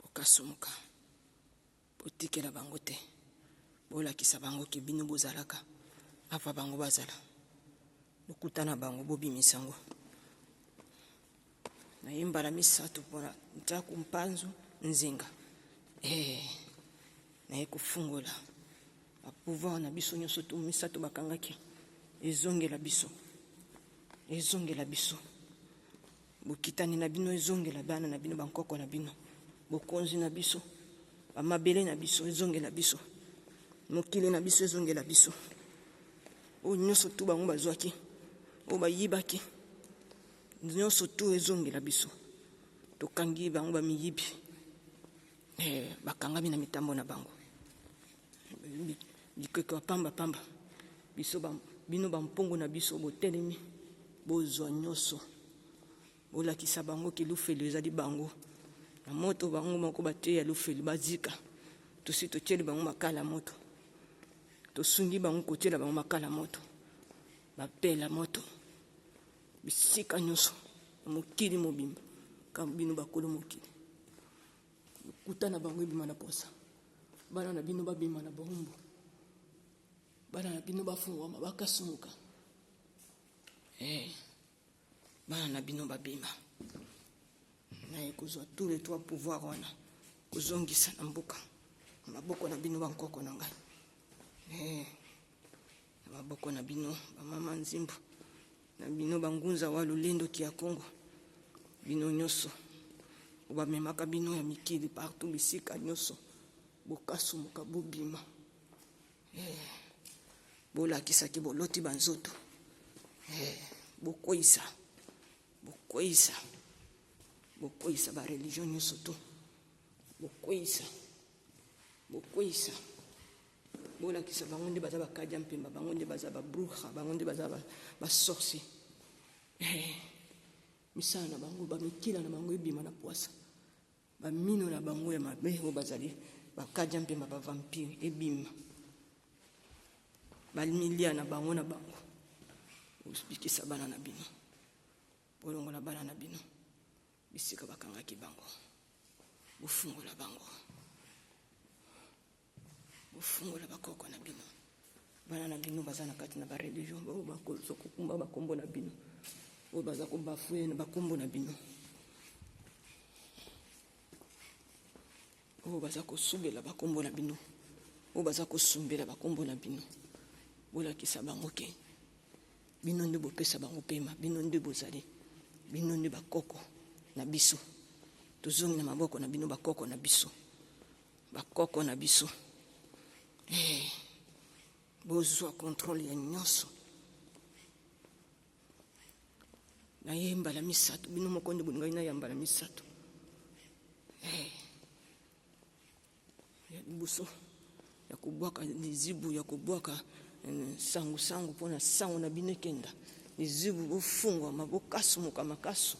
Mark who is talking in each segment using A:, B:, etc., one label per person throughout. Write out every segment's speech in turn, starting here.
A: Bokasumuka, botikela bango te, bolakisa bango ke bino bozalaka ava bango bazala. Lokuta na bango bobimisa yango. Naye mbala misato mpona ntaku mpanzu nzinga. Eh, naye kofungola ba pouvoir na biso nyonso to misato bakangaki ezongela biso, ezongela biso. Bokitani na bino ezongela bana na bino, bankoko na bino, bokonzi na biso, bamabele na biso ezongela biso, mokili na biso ezongela biso. Oyo nyonso tu bango bazwaki, oyo bayibaki, nyonso tu ezongela biso. Tokangi bango bamiyibi, eh, bakangami na mitambo na bango, bikeko ya pamba pamba. Biso ba, bino bampongo na biso botelemi, bozwa nyonso, bolakisa bango ke lufelu ezali bango na moto, bango moko bateya lufelu bazika. Tosi totieli bango makala moto, tosungi bango kotiela bango makala moto, bapela moto bisika nyonso na mokili mobimba. Kaka bino bakolo mokili, lokuta na bango ebima na posa, bana na bino babima na boumbu, bana na bino bafungwama bakasumuka, eh, bana na bino babima. Naye kozwa tous les trois pouvoir wana kozongisa na mboka na maboko na bino bankoko na ngai, eh, na maboko na bino bamama nzimbu na bino bangunza wa lolendo kia Kongo, bino nyonso bamemaka bino ya mikili partout bisika nyonso, bokasumuka bobima, eh, bolakisaki boloti banzoto, eh, bokweyisa bokweyisa bokweyisa ba religion nyonso to bokweyisa bokweyisa, bolakisa bango nde baza bakadia mpemba, bango nde baza babruha, bango nde baza basorcier, eh, misala na bango bamikila na bango ebima na pwasa, bamino na bango ya mabe oyo bazali bakadia mpemba bavampire ebima, bamilia na bango na bango. Bobikisa bana na bino, bolongola bana na bino bisika bakangaki bango, bofungola bango, bofungola bakoko na bino. Bana na bino baza na kati na bareligion, oyo bakoza kokumba bakombo na bino, oyo baza kobafue na bakombo na bino, oyo baza kosubela bakombo na bino, oyo baza kosumbela bakombo na bino. Bolakisa bango ke bino nde bopesa bango pema, bino nde bozali, bino nde bakoko na biso. Tozongi na maboko na bino bakoko na biso, bakoko na biso, eh, bozwa contrôle ya nyonso. Naye mbala misato, bino moko nde bolingaki naya mbala misato, eh, ya liboso ya kobwaka lizibu, ya kobwaka sangusangu mpona sango na bino ekenda lizibu, bofungwama, bokasumuka makasu,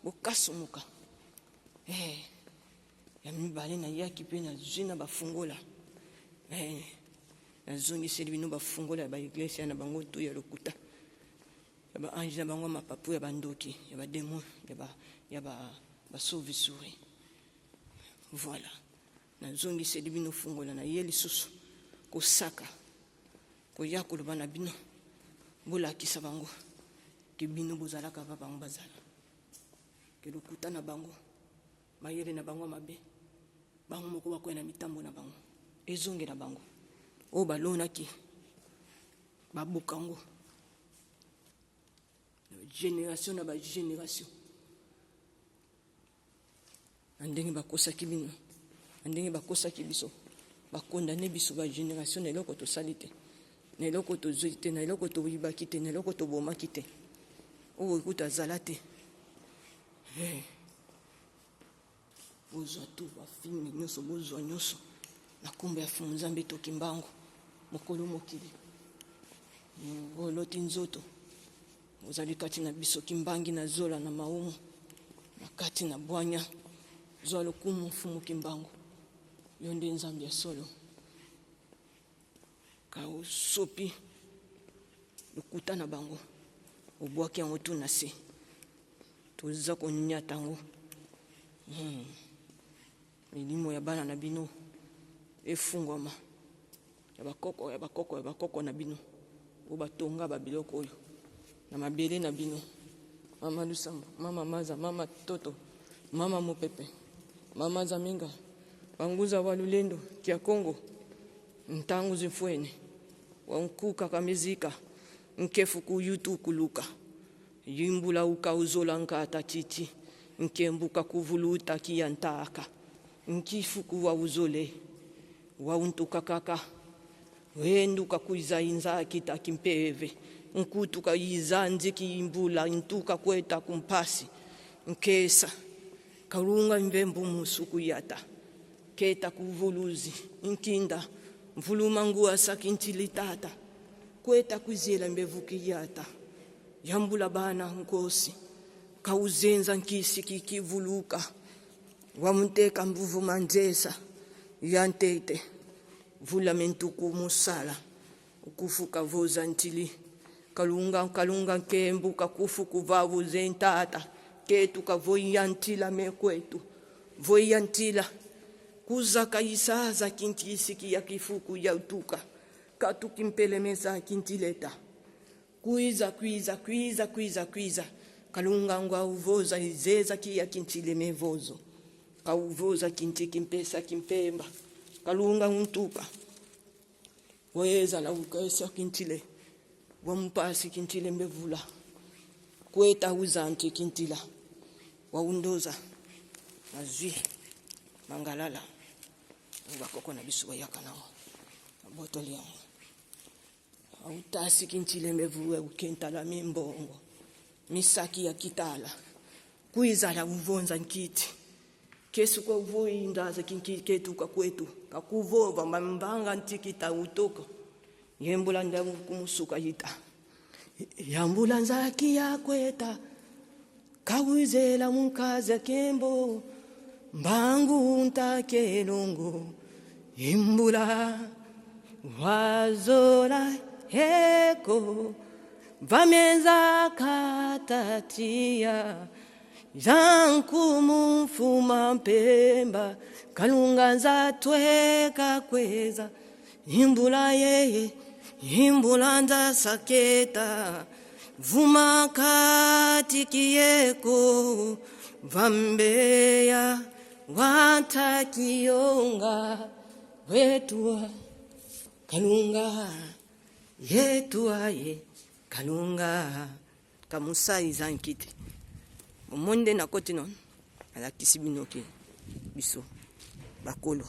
A: bokasumuka, eh. Ya mibale nayaki mpe nazwi na bafungola, eh, nazongiseli bino bafungola ya baeglesia na bango tu ya lokuta, ya baange na bango ya mapapu, ya bandoki, ya bademo, ya basauve-souris. Voilà, nazongiseli bino fungola. Na ye lisusu kosaka koya koloba na bino, bolakisa bango ke bino bozalaka ba bango bazala, ke lokuta na bango, mayele na bango mabe, bango moko bakwea na mitambo na bango, ezongela bango. Oyo balonaki babuka yango génération na bagénération, na ndenge bakosaki bino, na ndenge bakosaki biso, bakondane biso bagénération na eloko tosali te, na eloko tozwi te, na eloko toyibaki te, na eloko tobomaki te, oyo ekuta azala te, hey. Bozwa tu bafilme nyonso, bozwa nyonso na nkombo ya Fumu Nzambe Toki Mbangu, mokolo mokili oloti nzoto ozali kati na biso, Kimbangi na zola na maumu na kati na bwanya. Zwa lokumu Mfumu Kimbangu, yo nde Nzambe ya solo. Ka osopi lokuta na bango, obwaki yango tu na se, toza konyata yango. Milimo ya bana na bino efungwama ya bakoko ya bakoko ya bakoko na bino oyo batonga ba biloko oyo na mabele na bino. Mama Lusambo, mama Maza, mama Toto, mama Mopepe, mama Zaminga, banguza wa Lulendo, kia Kongo, ntangu zimfwene, wa nkuka kamizika, nkefu kuyutu kuluka. Yimbula uka uzola nkata titi, nkembuka kuvuluta kia ntaka, nkifuku wa uzole, wa untuka kaka, wenduka kuiza inza kita kimpeve, nkutuka iza nziki imbula, ntuka kweta kumpasi, nkesa, kalunga mvembu musuku yata, keta kuvuluzi, nkinda, mvuluma nguasa kintilitata, kweta kuizela mbevuki yata, yambula bana nkosi, kauzenza nkisi kikivuluka, wamuteka mbuvuma nzesa, yantete, vula mentuku musala, ukufuka voza ntili, kalunga kalunga nkembu kakufu kuvavu zentata, ketu kavoya ntila mekwetu, voya ntila, kuzaka isaza kintisiki ya kifuku ya utuka, katukimpelemeza kintileta, kuiza kuiza kuiza kuiza kuiza, kalunga ngwa uvoza izeza kia kintile mevozo, kauvoza kinti kimpesa kimpemba, kalunga untuka, weza la ukesa kintile, wampasi kintile mbevula, kweta uzanti kintila, waundoza, mazwi, mangalala, bakoko na biso bayaka nango, abotoli yango. Autasi kintile mbevuwe ukentala mimbongo, misaki ya kitala, kuizala uvonza nkiti. Kesu kwa uvoindaza kinki ketuka kwetu, kakuvova mambanga ntikita utoka. Yembula ndamu kumusuka yita. Yambula nzaki ya kweta, kawizela munkaza kembo, mbangu ntakelongo, imbula wazola heko, vamenza katatia, zankumu mfuma mpemba, kalunga nzatweka kweza, imbula yeye, imbula nzasaketa, vuma katikiyeko, vambeya watakiyonga, wetua kalunga yetua ye kalunga kamusai zankiti bomoni nde nakoti no alakisi bino ke biso bakolo.